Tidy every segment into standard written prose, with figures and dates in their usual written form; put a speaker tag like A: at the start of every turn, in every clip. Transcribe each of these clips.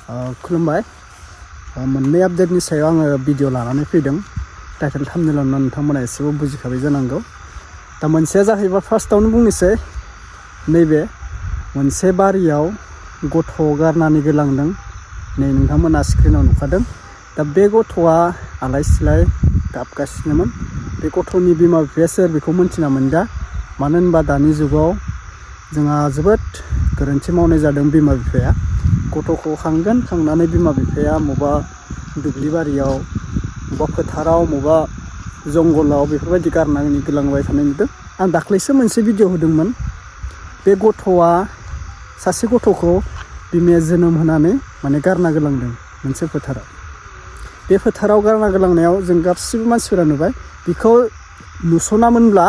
A: खुलुमबाय मोननै आपडेटनि सायाव आङो भिडिअ लानानै फैदों टाइटेल थाम्बनेइलावनो नोंथांमोना एसेबो बुजिखाबाय जानांगौ दा मोनसेया जाहैबाय फार्स्टआवनो बुंनोसै नैबे मोनसे बारियाव गथ' गारनानै गोलांदों नै नोंथांमोना स्क्रिनाव नुखादों दा बे गथ'आ आलाय सिलाय गाबगासिनोमोन बे गथ'नि बिमा बिफाया सोर बेखौ मोनथिना मोनदा मानो होनबा दानि जुगाव जोंहा जोबोद गोरोन्थि मावनाय जादों बिमा बिफाया गथ'खौ खांगोन खांनानै बिमा बिफाया मबा दुब्लि बारियाव मबा फोथाराव मबा जंगलाव बेफोरबायदि गारनानै गोलांबाय थानाय नुदों आं दाख्लैसो मोनसे भिडिअ होदोंमोन बे गथ'आ सासे गथ'खौ बिमाया जोनोम होनानै माने गारना गोलांदों मोनसे फोथाराव बे फोथाराव गारना गोलांनायाव जों गासिबो मानसिफोरा नुबाय बेखौ नुस'नामोनब्ला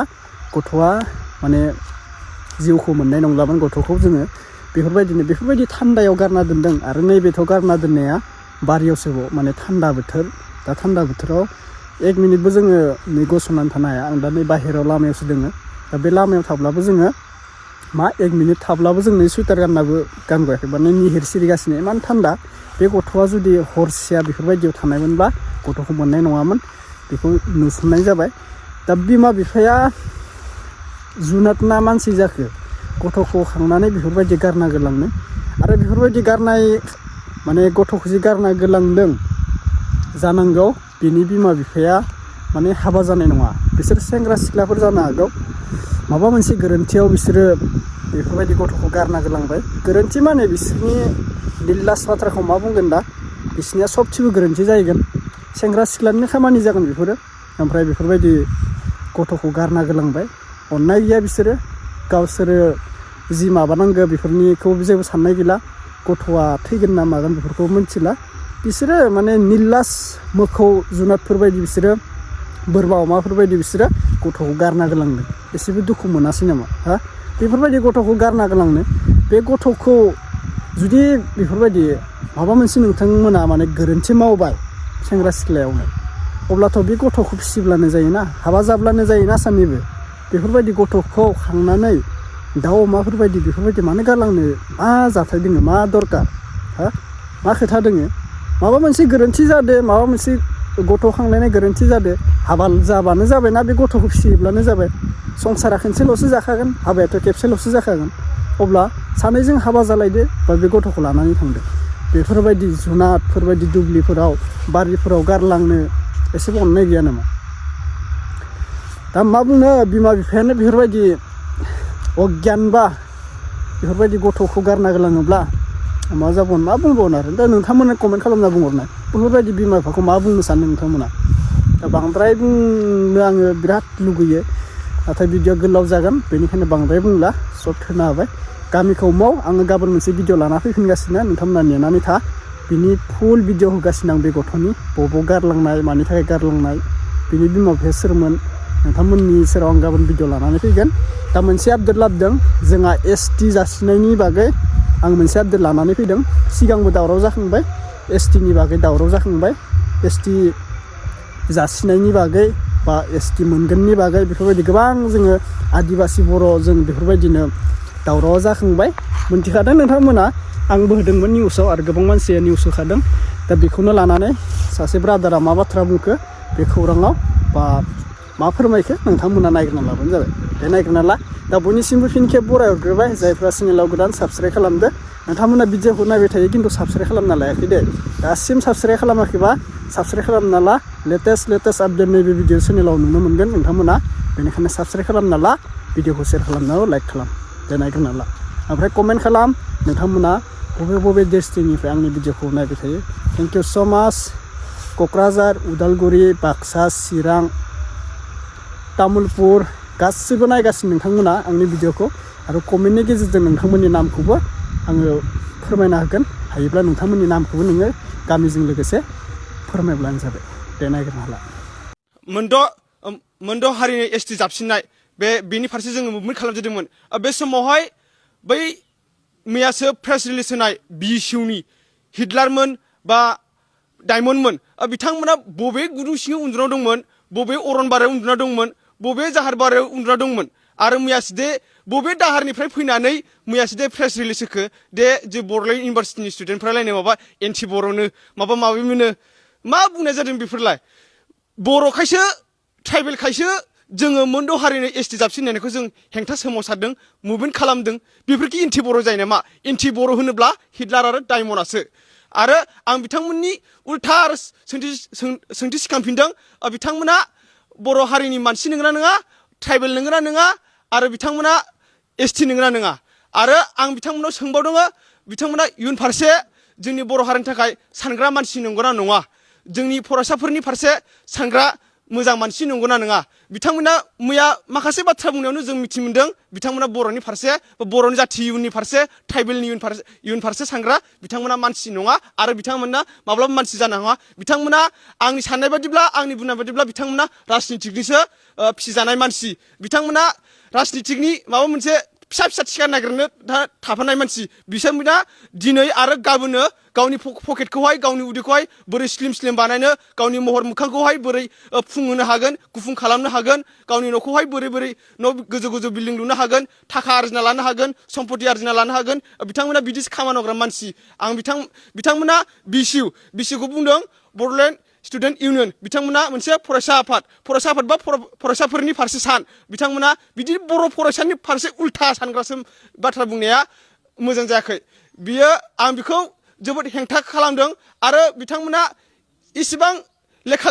A: गथ'आ माने जिउखौ मोननाय नंलामोन गथ'खौ जोङो बेफोरबायदि थान्दायाव गारना दोनदों आरो नैबेथ' गारना दोननाया बारियावसो माने थान्दा बोथोर दा थान्दा बोथोराव एक मिनिटबो जोङो नै गसंनानै थानो हाया आं दा नै बाहेरायाव लामायावसो दोङो दा बे लामायाव थाब्लाबो जोङो एक मिनिट थाब्लाबो जों नै सुइटार गानबोआखै माने निहिर सिरिगासिनो इमान थान्दा बे गथ'आ जुदि हरसेया बेफोरबायदियाव थानायमोनबा गथ'खौ मोननाय नङामोन बेखौ नुसननाय जाबाय दा बिमा बिफाया जुनाद ना मानसि जाखो गथ'खौ खांनानै बेफोरबायदि गारना गोलांनो आरो बेफोरबायदि गारनाय माने गथ'खौ जि गारना गोलांदों जानांगौ बिनि बिमा बिफाया माने हाबा जानाय नङा बिसोर सेंग्रा सिख्लाफोर जानो हागौ माबा मोनसे गोरोन्थियाव बिसोरो बेफोरबायदि गथ'खौ गारना गोलांबाय गोरोन्थि माने बिसोरनि लिलास बाथ्राखौ मा बुंगोन दा बिसोरनिया सबथिबो गोरोन्थि जाहैगोन सेंग्रा सिख्लानि खामानि जागोन बेफोरो ओमफ्राय बेफोरबायदि गथ'खौ गारना गोलांबाय अननाय गैया बिसोरो गावसोरो जि माबानांगौ बेफोरनिखौ जेबो साननाय गैला गथ'आ थैगोन ना मागोन बेफोरखौ मिथिला बिसोरो माने निलास मोखौ जुनादफोरबायदि बिसोरो बोरमा अमाफोरबायदि बिसोरो गथ'खौ गारना गोलांदों एसेबो दुखु मोनासै नामा बेफोरबायदि गथ'खौ गारना गोलांनो बे गथ'खौ जुदि बेफोरबायदि माबा मोनसे नोंथांमोना माने गोरोन्थि मावबाय सेंग्रा सिख्लायावनो अब्लाथ' बे गथ'खौ फिसिब्लानो जायोना हाबा जाब्लानो जायोना सानैबो बेफोरबायदि गथ'खौ खांनानै दाउ अमाफोरबायदि बेफोरबायदि मानो गारलांनो मा जाथाय दोङो मा दरकार मा खोथा दोङो माबा मोनसे गोरोन्थि जादों माबा मोनसे गथ' खांलायनाय गोरोन्थि जादों हाबा जाबानो जाबायना बे गथ'खौ फिसियोब्लानो जाबाय संसारा खनसेल'सो जाखागोन हाबायाथ' खेबसेल'सो जाखागोन अब्ला सानैजों हाबा जालायदो बा बे गथ'खौ लानानै थांदो बेफोरबायदि जुनादफोरबायदि दुब्लिफोराव बारिफोराव गारलांनो एसेबो अननाय गैया नामा दा मा बुंनो बिमा बिफायानो बेफोरबायदि अगियानबा बेफोरबायदि गथ'खौ गारना गोलाङोब्ला मा जाबावगोन मा बुंबावनो आरो दा नोंथांमोना कमेन्ट खालामना बुंहरनाय बेफोरबायदि बिमा बिफाखौ मा बुंनो सानो नोंथांमोना दा बांद्राय बुंनो आङो बिराद लुगैयो नाथाय भिडिअ गोलाव जागोन बेनिखायनो बांद्राय बुंला सर्ट होनो हाबाय गामिखौ माव आङो गाबोन मोनसे भिडिअ लाना फैफिनगासिनो नोंथांमोना नेनानै था बिनि फुल भिडिअ होगासिनो आं बे गथ'नि बबाव गारलांनाय मानि थाखाय गारलांनाय बिनि बिमा बिफाया सोरमोन नोंथांमोननि सेराव आं गाबोन भिडिअ लानानै फैगोन दा मोनसे आपडेट लाबोदों जोंहा ST जासिनायनि बागै आं मोनसे आपडेट लानानै फैदों सिगांबो दावराव जाखांबाय STनि बागै दावराव जाखांबाय ST जासिनायनि बागै बा ST मोनगोननि बागै बेफोरबायदि गोबां जोङो आदिबासि बर' जों बेफोरबायदिनो दावराव जाखांबाय मोनथिखादों नोंथांमोना आंबो होदोंमोन निउसाव आरो गोबां मानसिया निउस होखादों दा बेखौनो लानानै सासे ब्रादारा मा बाथ्रा बुंखो बे खौराङाव बा मा फोरमायखो नोंथांमोना नायग्रोना लाबानो जाबाय बे नायग्रोना ला दा बयनिसिमबो फिन खेब बराय हरग्रोबाय जायफ्रा चेनेलाव गोदान साबस्क्राइब खालामदो नोंथांमोना भिडिअखौ नायबाय थायो खिन्थु साबस्क्राइब खालामना लायाखै दे दासिम साबस्क्राइब खालामाखैबा साबस्क्राइब खालामना ला लेटेस्ट आपडेट नैबे भिडिअ चेनेलाव नुनो मोनगोन नोंथांमोना बेनिखायनो साबस्क्राइब खालामना ला भिडिअखौ शेयार खालामनानै लाइक खालाम दे नायग्रोना ला ओमफ्राय कमेन्ट खालाम नोंथांमोना बबे डिस्ट्रिक्टनिफ्राय आंनि भिडिअखौ नायबाय थायो थेंक इउ स' माच क'क्राझार उदालगुरि बाक्सा चिरां तामुलपुर गासिबो नायगासिनो नोंथांमोना आंनि भिडिअखौ आरो कमेन्टनि गेजेरजों नोंथांमोननि नामखौबो आङो फोरमायना होगोन हायोब्ला नोंथांमोननि नामखौबो नोङो गामिजों लोगोसे फोरमायब्लानो जाबाय दे नायग्रोना हाला
B: मोनद' हारिनि ST जाबसिननाय बेनि फारसे जोङो मुभमेन्ट खालामजेनदोंमोन बे समावहाय बै मैयासो प्रेस रिलिज होनाय BSUनि हिटलारमोन बा डायमन्डमोन बिथांमोना बबे गुदुं सिङाव उन्दुना दंमोन बबे अरनबारियाव उन्दुना दंमोन बबे जाहार बारियाव उन्दुना दंमोन आरो मैयासो दे बबे दाहारनिफ्राय फैनानै मैयासो दे प्रेस रिलिज होखो दे जे बड'लेण्ड इउनिभारसिटिनि स्टुडेन्टफ्रालायनो माबा एन्टि बर'नो माबा माबि मोनो मा बुंनाय जादों बेफोरलाय बर'खायसो ट्राइबेलखायसो जोङो मोनद' हारिनि एसटि जाबसिननायखौ जों हेंथा सोमावसारदों मुभमेन्ट खालामदों बेफोरखि एन्टि बर' जायो नामा एन्टि बर' होनोब्ला हिटलार आरो डायमन्डआसो आरो आं बिथांमोननि उल्था आरो सोंथि सिखांफिनदों बिथांमोना बर' हारिनि मानसि नंगौना नङा ट्राइबेल नंगौना नङा आरो बिथांमोना एसटि नंगौना नङा आरो आं बिथांमोनाव सोंबावदों बिथांमोना इयुन फारसे जोंनि बर' हारिनि थाखाय सानग्रा मानसि नंगौना नङा जोंनि फरायसाफोरनि फारसे सानग्रा मोजां मानसि नंगौना नङा बिथांमोना मैया माखासे बाथ्रा बुंनायावनो जों मिथि मोनदों बिथांमोना बर'नि फारसे बर'नि जाथि इयुननि फारसे ट्राइबेलनि इयुन फारसे सानग्रा बिथांमोना मानसि नङा आरो बिथांमोना माब्लाबा मानसि जानो हाया बिथांमोना आंनि साननाय बादिब्ला आंनि बुंनाय बादिब्ला बिथांमोना राजनितिकनिसो फिजानाय मानसि बिथांमोना राजनितिकनि माबा मोनसे फिसा फिसा थिखा नागिरनो थाफानाय मानसि बिसोरना दिनै आरो गाबोनो गावनि पकेटखौहाय गावनि उदैखौहाय बोरै स्लिम स्लिम बानायनो गावनि महर मोखांखौहाय बोरै फुंहोनो हागोन गुफुं खालामनो हागोन गावनि न'खौहाय बोरै न' गोजौ गोजौ बिल्डिं लुनो हागोन थाखा आरजिना लानो हागोन सम्पति आरजिना लानो हागोन बिथांमोना बिदिसो खामानि मावग्रा मानसि आं बिथांमोना बिसिखौ बुंदों बड'लेण्ड स्टुडेन्ट इउनियन बिथांमोना मोनसे फरायसा आफाद बा फरायसाफोरनि फारसे सान बिथांमोना बिदि बर' फरायसानि फारसे उल्था सानग्रासो बाथ्रा बुंनाया मोजां जायाखै बियो आं बिखौ जोबोद हेंथा खालामदों आरो बिथांमोना इसिबां लेखा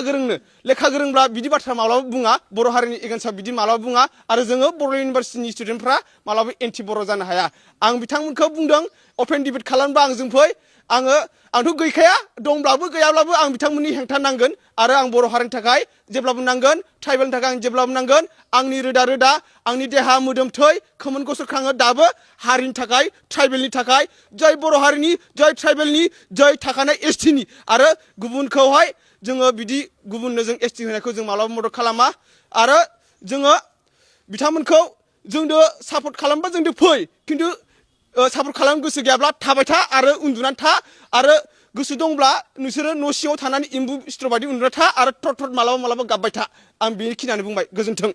B: गोरोंब्ला बिदि बाथ्रा माब्लाबा बुङा बर' हारिनि एगेन्स्टआव बिदि माब्लाबा बुङा आरो जोङो बड'लेण्ड इउनिभारसिटिनि स्टुडेन्टफ्रा माब्लाबा एन्टि बर' जानो हाया आं बिथांमोनखौ बुंदों अपेन डिबेट खालामबा आंजों फै आंथ' गैखाया दंब्लाबो गैयाब्लाबो आं बिथांमोननि हेंथा नांगोन आरो आं बर' हारिनि थाखाय जेब्लाबो नांगोन ट्राइबेलनि थाखाय आं जेब्लाबो नांगोन आंनि रोदा आंनि देहा मोदोम थै खोमोन गसरखाङो दाबो हारिनि थाखाय ट्राइबेलनि थाखाय जय बर' हारिनि जय ट्राइबेलनि जय थाखानाय एसटिनि आरो गुबुनखौहाय जोङो बिदि गुबुननो जों एसटि होनायखौ जों मालाबा मदद खालामा आरो जोङो बिथांमोनखौ जोंनो सापर्ट खालामबा जोंनो फै खिन्थु सापर्ट खालामनो गोसो गैयाब्ला थाबाय था आरो उन्दुनानै था आरो गोसो दंब्ला नोंसोरो न' सिङाव थानानै एम्बु सिथ्र बायदि उन्दुना था आरो थट मालाबा गाबबाय था आं बेखिनियानो बुंबाय गोजोन्थों